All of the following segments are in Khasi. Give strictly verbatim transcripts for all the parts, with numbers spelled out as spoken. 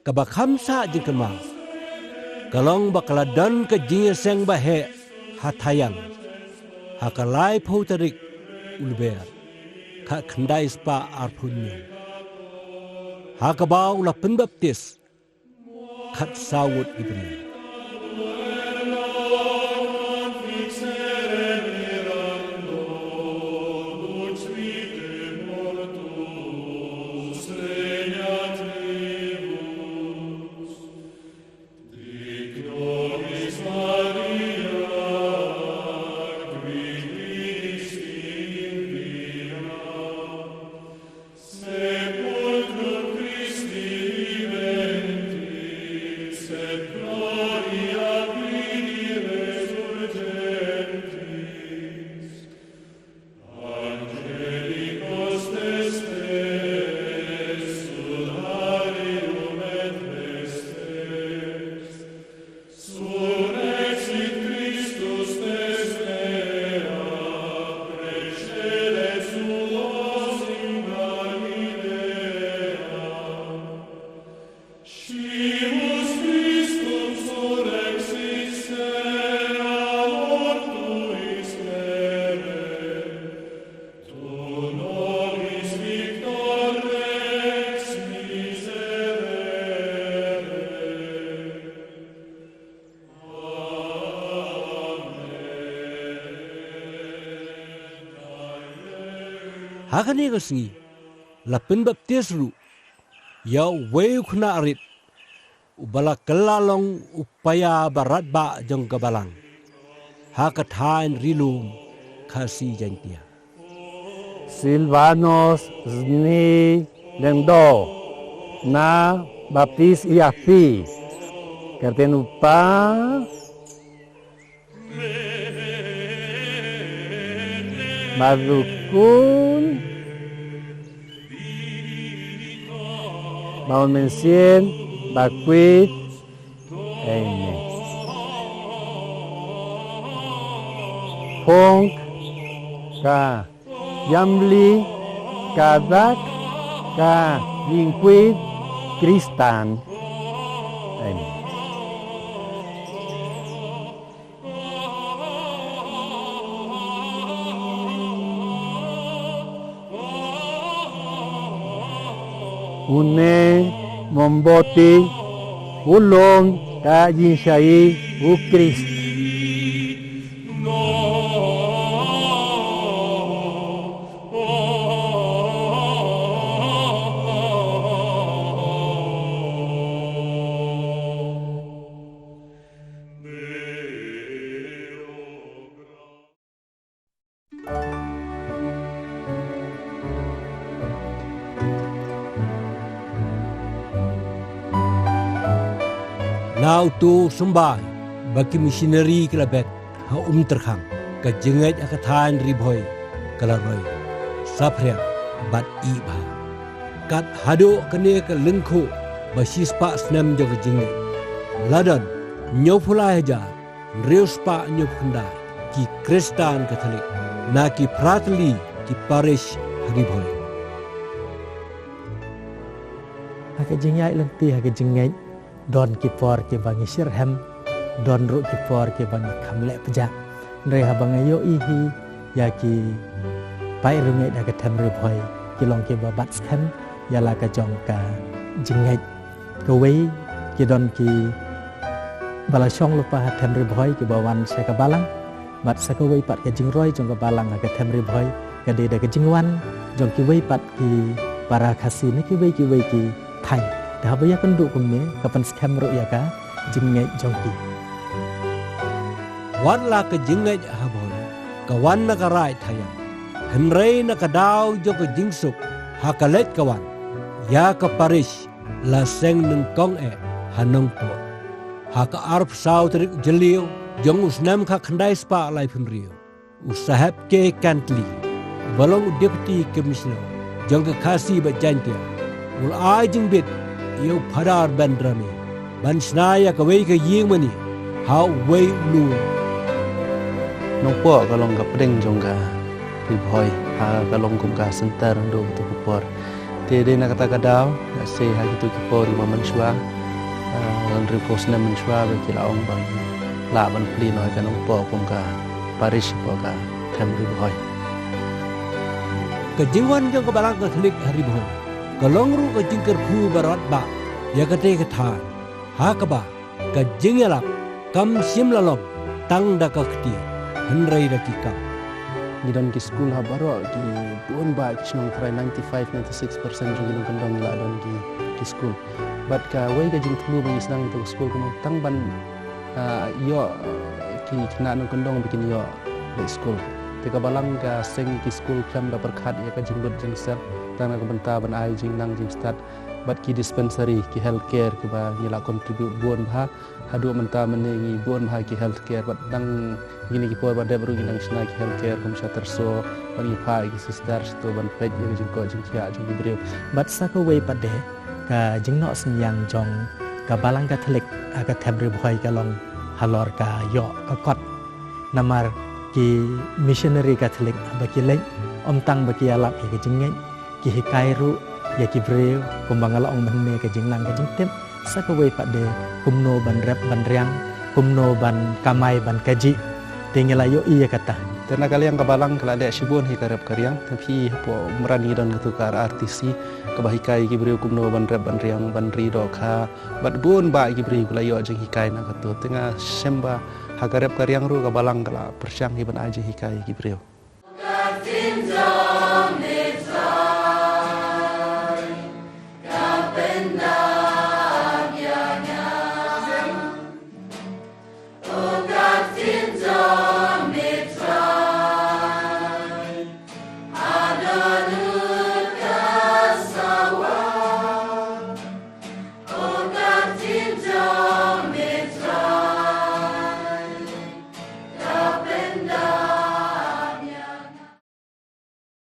Kaba kham sah jingkynmaw ka long ba ka la don ka jingïaseng ba heh ha Thaiang ha ka laiphew tarik u Lber, khatkhyndai spah arphew hynñiew, ha kaba u la pynbaptis khatsaw ngut ki briew. Sepulcrum Christi viventis et gloria fidi resurgentis, angelicos testes sudarerumet vestes, surrexit Christus tes mea, praecedet suos in Galilea. Scimus Christum surrexit se a mortuis vere, tu nobis victor Rex miserere. Ha kane ka sngi la pynbaptis ruh ïa uwei u khynnah rit uba la kylla long u paia ba radbah jong ka balang ha ka thaiñ Ri Lum Khasi Jaiñtia. Silvanus Sngi Lyngdoh, nga baptis ïa phi. Ka kyrteng U Kpa, bad U Khun, bad U Mynsiem Bakhuid. Amen. Phong ka ïamli ka dak ka jingkhuid Khristan. Amen. Une Momboti u long ka jingshai u Khrist. Na uto u symbai ba ki missionary ki la bet ha Umtyrkhang, ka jingngeit ha ka thaiñ Ri Bhoi ka la roi saphriang bad ih bha. Kat haduh kane ka lyngkhuh ba shispah snem jong ka jingngeit, la don hynñiewphew lai hajar hynriew spah hynñiewphew khyndai ki Khristan Katholik na ki phra tylli ki parish ha Ri Bhoi. Ha ka jingïaid lynti ha ka jingngeit, don ki por kiba ngi shyrkhei, don ruh ki por kiba ngi kham leh pjah. Hynrei haba nga ïohi hi ïa ki paid riewngeit ha ka them Ri Bhoi, ki long kiba bat skhem ïa la ka jong ka jingngeit. Kawei, ki don kiba la shong lypa ha them Ri Bhoi kiba wan sha ka balang, bad sa kawei pat ka jingroi jong ka balang ha ka them Ri Bhoi ka dei da ka jingwan jong kiwei pat ki para Khasi na kiwei kiwei ki thaiñ. Te haba ïakynduh kumne, ka pynskhem ruh ïa ka jingngeit jong ki. Wat la ka jingngeit ha Bhoi ka wan na ka raid Thaiang, hynrei na ka daw jong ka jingsuk ha ka leit ka wan ïa ka parish la seng nyngkong eh ha Nongpoh. Ha ka arphew saw tarik u Jylliew jong u snem khatkhyndai spah laiphew hynriew, u Saheb K. Kantli, uba long u Deputy Commissioner jong ka Khasi bad Jaiñtia, u la ai jingbit ïa u Phadar Bendrami ban shna ïa kawei ka ïingmane ha uwei u lum. Nongpoh ka long ka pdeng jong ka Ri Bhoi, ha ka long kum ka center naduh kato ka por. Te dei na kata ka daw, lehse ha kito ki por kiba mynshuwa, Hynriewphew snem mynshuwa ba ki la ong ba lah ban plie noh ïa ka nongpoh kum ka parish hapoh ka them Ri Bhoi. Ka jingwan jong ka Balang Katholik ha Ri Bhoi ka long ruh ka jingkyrkhu baroh ba ïa katei ka thaiñ ha kaba ka jingïalap kam shym la long tang da ka kti hynrei da ki kam. Ngi don ki skul ha baroh ki bun ba ki shnong tharai, ninety-five, ninety-six percent jong ki nongkyndong ngi la don ki, ki skul. Bad kawei ka jingthmu ba ngi sdang ïa ka skul kumno tang ban, ah, ïoh, ah, ki khynnah nongkyndong ba kin ïoh leit skul. Te ka Balang ka seng ki skul khlem da pyrkhat ïa ka jinglut jingsep tang na ka bynta ban ai jingnang jingstad. Bad ki dispensary, ki healthcare kiba ngi la contribute bun bha. Haduh mynta mynne ngi bun bha ki healthcare bad dang kine ki por ba dep ruh ngi dang shna ki healthcare kum sha Tyrso bad ngi phah ïa ki sister shato ban peit ïa ka jingkoit jingkhiah jong ki briew. Bad sa kawei pat de ka jingnoh synñiang jong ka Balang Katholik ha ka them Ri Bhoi ka long halor ka ïoh ka kot. Namar ki missionary Katholik ba ki leit ym tang ba ki ïalap ïa ka jingngeit, ki hikai ruh ïa ki briew kumba nga la ong mynne ka jingnang ka jingtip, sa kawei pat de kumno ban rep ban riang, kumno ban kamai ban kajih. Te ngi la ïohi ïa kata. Te na ka liang ka Balang ka la leh shibun hi ka rep ka riang, te phi hapoh Umran ngi don katu ka R R T C kaba hikai ïa ki briew kumno ban rep ban riang, ban ri dohkha bad bun ba ïa ki briew ki la ïoh jinghikai na katu. Te nga shem ba ha ka rep ka riang ruh ka Balang ka la pyrshang hi ban ai jinghikai ïa ki briew.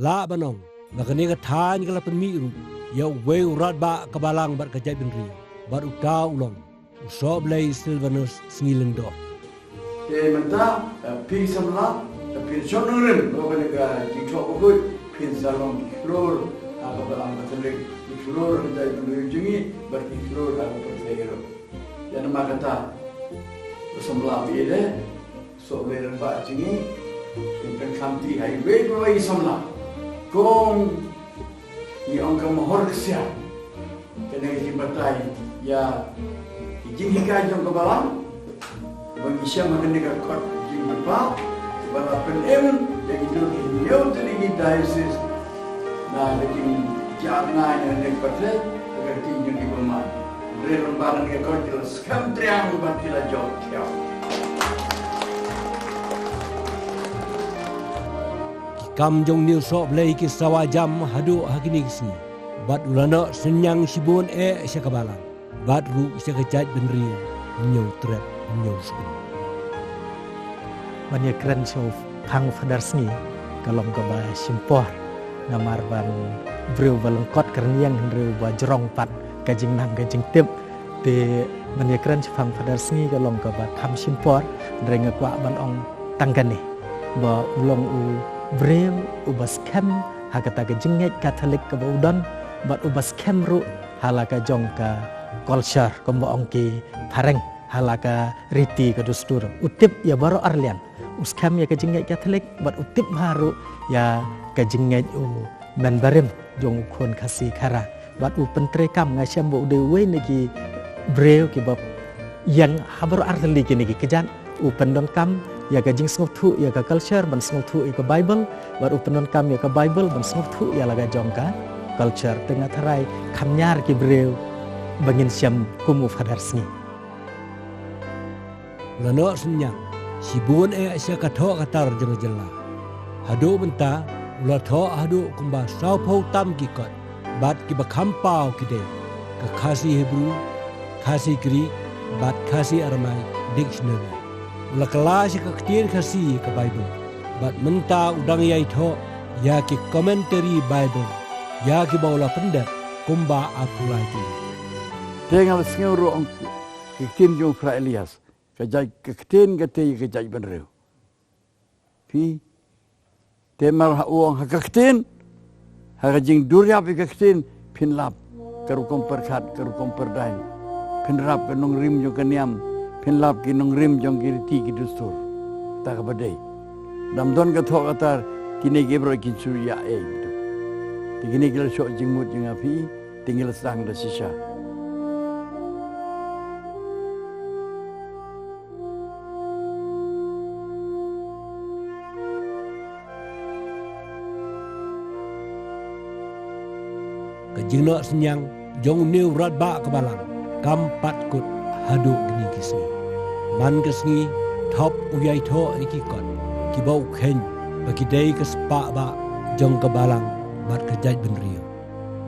Lah ban ong ba kane ka thaiñ ka la pynmih ruh ïa uwei u radbah ka Balang bad ka jaitbynriew bad uta u long u Sohblei Silvanus Sngi Lyngdoh. Te mynta, eh, phi samla, eh, phin shong nongrim, ba kane ka jingthoh bakhuid phin sa long ki khlur ha ka Balang Katholik, ki khlur ha ka jaitbynriew jong ngi bad ki khlur ha ka pyrthei ruh. Ïa namar kata, ba samla ba ïeit, Sohblei rangbah jong ngi, phin pynkhamti ha iwei pa iwei i samla. Kum ngi ong ka mohor ksiar, kane ka jingbatai ïa ki jinghikai jong ka Balang ba ngi shem ha kane ka kot jingpynpaw ba la pynim ïa ki dur ki hynñiew tylli ki diocese na ka jingjia bnai na kane ka pyrthei ha ka ktien jong ki bymman. Hynrei lyngba kane ka kot ki la skhem triang bad ki la jop thiaw. Ki kam jong une u Sohblei ki sawa jam haduh ha kine ki sngi bad u la noh synñiang shibun eh sha ka Balang bad ruh sha ka jaitbynriew hynñiew tret hynñiew skul. Ban ïakren sha u phang Phadar Sngi ka long kaba shim por, namar ba u briew ba lyngkot ka rynïeng hynriew ba jrong pat ka jingnang ka jingtip. Te ban ïakren shaphang Phadar Sngi ka long kaba kham shim por, hynrei nga kwah ban ong tang kane ba u long u briew uba skhem ha kata ka jingngeit Katholik kaba u don bad uba skhem ruh ha la ka jong ka culture, kumba ong ki phareng, ha la ka riti ka dustur. U tip ïa baroh arliang, u skhem ïa ka jingngeit Katholik bad u tip bha ruh ïa ka jingngeit u mynbarim jong u khun Khasi Khara. Bad u pyntreikam, nga shem ba u dei uwei na ki briew kiba ïeng ha baroh artylli kine ki kjat. U pyndonkam ïa ka jingsngewthuh ïa ka culture ban sngewthuh ïa ka Bible, bad u pyndonkam ïa ka Bible ban sngewthuh ïa la ka jong ka culture. Te nga tharai kham ñiar ki briew ba ngin shem kum u Phadar Sngi. La noh synñiang shibun eh sha ka thoh ka tar jong ka jylla. Haduh mynta u la thoh haduh kumba sawphew tam ki kot bad kiba kham paw ki dei ka Khasi Hebru, Khasi Greek bad Khasi Aramaic dictionary. U la kylla sha ka ktien Khasi ka Baibl bad mynta u dang ïai thoh ïa ki commentary Baibl ïa kiba u la pyndep kumba arphew lai tylli. Te nga la sngew ruh ong ki ktien jong u Phra Elias, ka jait, ka ktien ka tei ka jaitbynriew. Phi, te mar ha u ong ha ka ktien, ha ka jingduriap ïa ka ktien phin lap, ka rukom pyrkhat, ka rukom pyrdaiñ. Phin rap ka nongrim jong ka niam, phin lap ki nongrim jong ki riti ki dustur. Ta kaba dei. Dam don ka thoh ka tar, kine ki brot kin shu ïa ei. Te kine ki la shoh jingmut jong nga phi, te ngi la sdang da shisha. Ka jingnoh synñiang jong une u rangbah ka balang kam pat kut haduh kine ki sngi. Man ka sngi thop u ïai thoh ïa ki kot kiba u kheiñ ba ki dei ka spah bah jong ka balang bad ka jaitbynriew.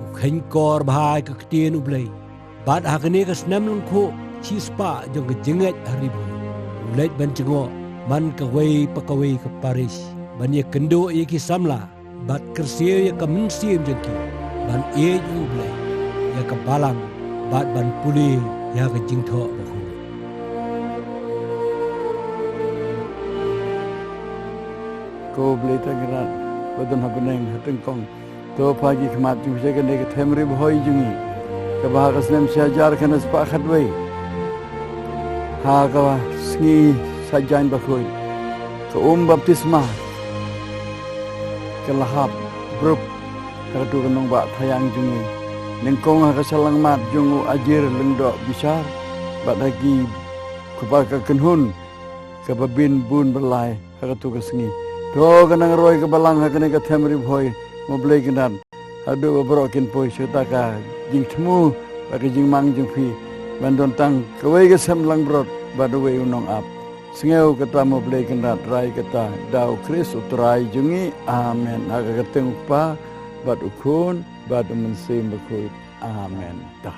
U kheiñ kor bha ïa ka ktien U Blei. Bad ha kane ka snem lyngkhuh shispah jong ka jingngeit ha Ri Bhoi, u leit ban jngoh man kawei pa kawei ka parish ban ïakynduh ïa ki samla bad kyrsiew ïa ka mynsiem jong ki ban ïeit ïa U Blei, ïa ka balang bad ban pule ïa ka jingthoh bakhuid. Ko Blei Trai Kynrad ba don ha bneng, ha tyngkong, to pha ki khmat jong phi sha kane ka them Ri Bhoi jong ngi, kaba ha ka snem shi hajar khyndai spah khatwei, ha ka sngi Saitjaiñ Bakhuid, ka um baptisma ka la hap brup ha katu ka nongbah thaïang jong ngi, nyngkong ha ka shyllangmat jong u Ajir Lyngdoh Bishar bad ha ki kpa ka kynhun kaba bin bun ba lai ha katu ka sngi. To ka nang roi ka balang ha kane ka them Ri Bhoi, mo Blei Kynrad, haduh ba baroh kin poi sha kata ka jingthmu bad ka jingmang jong phi, ban don tang kawei ka sem langbrot bad uwei u nongap. Sngew kata, mo Blei Kynrad, rai kata da U Khrist U Trai jong ngi. Amen. Ha ka kyrteng U Kpa bad U Khun bad U Mynsiem Bakhuid. Amen. Ta.